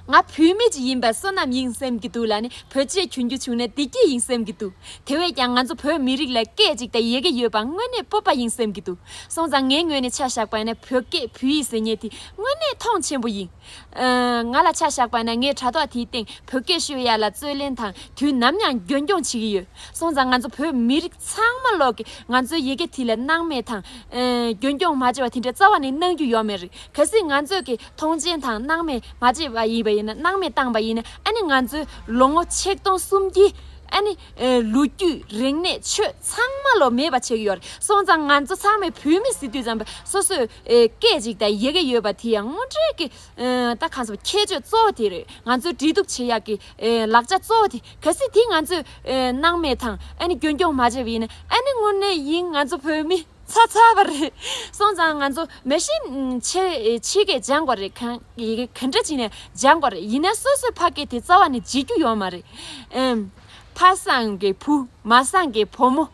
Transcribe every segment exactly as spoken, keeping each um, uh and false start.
ང་བོད་མི་ཅིག་ཡིན་པ་བསོད་ནམས་ཡིན་སེམས་ཀྱི་འདུག་ལ་ནི། བོད་ཆས་གྱོན་རྒྱུ་བྱུང་ན་བདེ་སྐྱིད་ཡིན་སེམས་ཀྱི་འདུག་དེ་བས་ཀྱང་ང་ཚོ་བོད་མི་རིགས་ལ་སྐད་ཅིག་དང་ཡི་གེ་ཡོད་པ་དངོས་གནས་སྤོབས་པ་ཡིན་སེམས་ཀྱི་འདུག་སོང་ཙང་ངའི་ངོས་ནས་ཆ་བཞག་པ་ཡིན་ན་བོད་སྐད་བོད་ཡིག་ཟེར་མཁན་དེ་དངོས་གནས་མཐོང་ཆེན་པོ་ཡིན། ཨ། ང་ལ་ཆ་བཞག་པ་ཡིན་ན་ངའི་དྲ་ཐོག་དེའི་སྟེང་བོད་སྐད་ཤོད་ཡ་ལ་རྩོད་ལེན་དང་དུས་ནམ་ཡང་རྒྱུན་སྐྱོང་བྱེད་ཀྱི་ཡོད། སོང་ཙང་ང་ཚོ་བོད་མི་རིགས་ཚང་མ་ལོག་གི་ང་ཚོའི་ཡི་གེ་དེ་ལ་སྣང་མེད་དང་། ཨ། རྒྱུན་སྐྱོང་མ་བྱས་པ་དེ་འདྲ་རྩ་བ་ནས་གནང་རྒྱུ་ཡོད་མེད་རེད། གལ་སྲིད་ང་ཚོས་ཀྱི་མཐོང་ཆེན་དང་སྣང་མེད་མ་བྱས་པ་ཡིན་པ་ཡིན་ན། སྣང་མེད་བཏང་པ་ཡིན་ན། ཨ་ནི་ང་ཚོའི་ལོ་ངོ་ཆིག་སྟོང་གསུམ་བརྒྱའི་ཨ་ནི་ཨེ་ལོ་རྒྱུས་རིག་གནས་ཆོས་ཚང་མ་ལོ་མེད་པ་བྱེད་ཀྱི་ཡོད་རེད། སོང་ཙང་ང་ཚོ་ཚང་མས་བོད་མི་ཟེར་དུས་ཙམ་པ་སོ་སོའི་ཨེ་སྐད་ཅིག་དང་ཡི་གེ་ཡོད་པ་དེ་ཡང་དངོས་འབྲེལ་གྱི་ཨེ་ད་གང་ཟེར་བ་ཁྱད་ཆོས་གཙོ་བོ་དེ་རེད། ང་ཚོའི་འབྲེལ་གཏུག་བྱེད་ཡག་གི་ཨེ་ལག་ཆ་གཙོ་བོ་དེ། གལ་སྲིད་དེ་ང་ཚོས་ཨེ་སྣང་མེད་དང་ཨ་ནི་རྒྱུན་སྐྱོང་མ་བྱས་པ་ཡིན་ན། ཨ་ནི་དངོས་གནས་ཡིན་ང་ཚོ་བོད་མི། ཚ་ཚ་བ་རེད། སོང་ཙང་ང་ཚོ་མ་གཞི་ཕྱི་ཕྱི་སྐད་སྦྱང་དགོས་རེད། གང་ཡི་གེ་ག་འདྲ་བྱས་ནས་སྦྱང་དགོས་རེད། ཡིན་ན་སོ་སོའི་ཕ་སྐད་དེ་རྩ་བ་ནས་བརྗེད་རྒྱུ་ཡོད་མ་རེད། ཨེམ། ཕ་བཟང་གི་བུ། མ་བཟང་གི་བུ་མོ།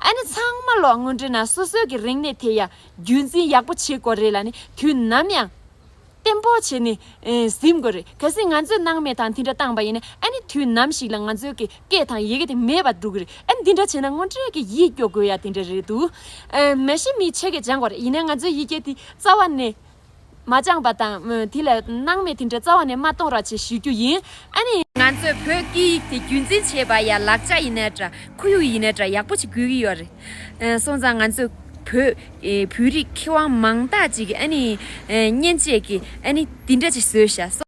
ཨ་ནི་ཚང་མ་ལོག་དངོས་འབྲེལ་ན་སོ་སོའི་གི་རིག་གནས་དེ་ཡང་རྒྱུན་འཛིན་ཡག་པོ་བྱེད་དགོས་རེད་ལ་ནི། དུས་ནམ་ཡང་བརྟན་པོ་བྱས་ནས་ཨེ་གཟིམ་དགོས་རེད། གལ་སྲིད་ང་ཚོས་སྣང་མེད་དང་དེ་འདྲ་བཏང་པ་ཡིན་ན། ཨ་ནི་དུས་ནམ་ཞིག་ལ་ང་ཚོའི་གི་སྐད་དང་ཡི་གེ་དེ་མེད་པར་འགྲོ་གི་རེད། ཨ་ནི་འདི་འདྲ་བྱས་ན་དངོས་འབྲེལ་གྱི་ཡིད་སྐྱོ་དགོས་ཡ་དེ་འདྲ་རེད་འདུག་ཨ། མ་གཞི་མི་ཕྱི་སྐད་སྦྱང་དགོས་རེད། ཡིན་ནའི་ང་ཚོའི་ཡི་གེ་དེ་རྩ་བ་ནས་མ་སྦྱངས་པ་དང་། ཨ། དེ་ལ་སྣང་མེད་དེ་འདྲ་རྩ་བ་ནས་མ་གཏོང་རོགས་བྱེད་ཞུ་རྒྱུ་ཡིན། ཨ་ནི་ང་ཚོས་བོད་སྐད་ཡིག་དེ་རྒྱུན་འཛིན་བྱེད་པ་ཡ་ལག་ཆ་ཡིན་ནའི་འདྲ། ཁོར་ཡུག་ཡིན་ནའི་འདྲ། ཡག་པོ་ཞིག་དགོས་ཀྱི་ཡོད་རེད། ཨ། སོང་ཙང་ང་ཚོས་བོད་ཨེ་བོད་རིགས་མཁས་དབང་མང་དག་ཅིག་གིས་ཨ་ནི་ཨེ་མཉེན་ཆས་ཀྱི་ཨ་ནི་འདི་འདྲ་ཅིག་བཟོས་ཤག་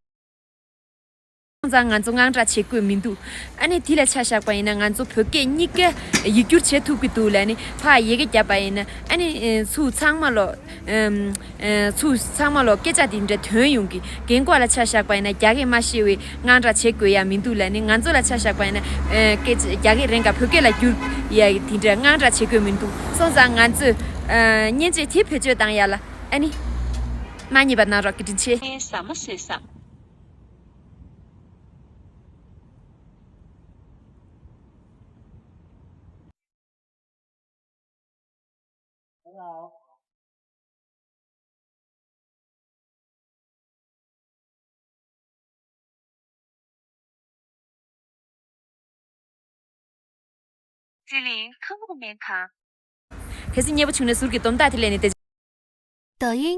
སོང་ཙང་ང་ཚོ་དངངས་སྐྲག་བྱེད་དགོས་མི་འདུག་ཨ་ནི་དེ་ལ་ཆ་བཞག་པ་ཡིན་ན། ང་ཚོ་བོད་སྐད་གཉིས་ཀ་ཡིག་སྒྱུར་བྱེད་ཐུབ་ཀྱི་འདུག་ལ་ནི། ཕར་ཡི་གེ་བརྒྱབ་པ་ཡིན་ན། ཨ་ནི་ཨེ་ཚུར་ཚང་མ་ལོག་ཨམ། ཨེ་ཚུར་ཚང་མ་ལོག་སྐད་ཆ་དེ་འདྲ་ཐོན་ཡོང་གི། རྒན་གོག་ལ་ཆ་བཞག་པ་ཡིན་ན། རྒྱ་སྐད་མ་ཤེས་པའི་དངངས་སྐྲག་བྱེད་དགོས་ཡ་མི་འདུག་ལ་ནི། ང་ཚོ་ལ་ཆ་བཞག་པ་ཡིན་ན། ཨེ་སྐད་ཆ་རྒྱ་སྐད་རང་ག་བོད་སྐད་ལ་བསྒྱུར་ཡ་དེ་འདྲ་དངངས་སྐྲག་བྱེད་དགོས་མི་འདུག་སོང་ཙང་ང་ཚོས་ཨ་མཉེན་ཆས་དེ་བེད་སྤྱོད་བཏང་ཡ་ལ་ཨ་ནི་མ་ཉེས་པ་གནང་རོགས། བཀའ་དྲིན་ཆེ། ཟ་མ་ཟོས་སམ། ཟི་ལིང་ཁ་ལོག་མེད་ག་གལ་སྲིད་མཉེས་པོ་བྱུང་ན་ཟུར་གྱི་སྡོམ་རྟགས་དེ་ལེན་ནས་བསྡད།抖音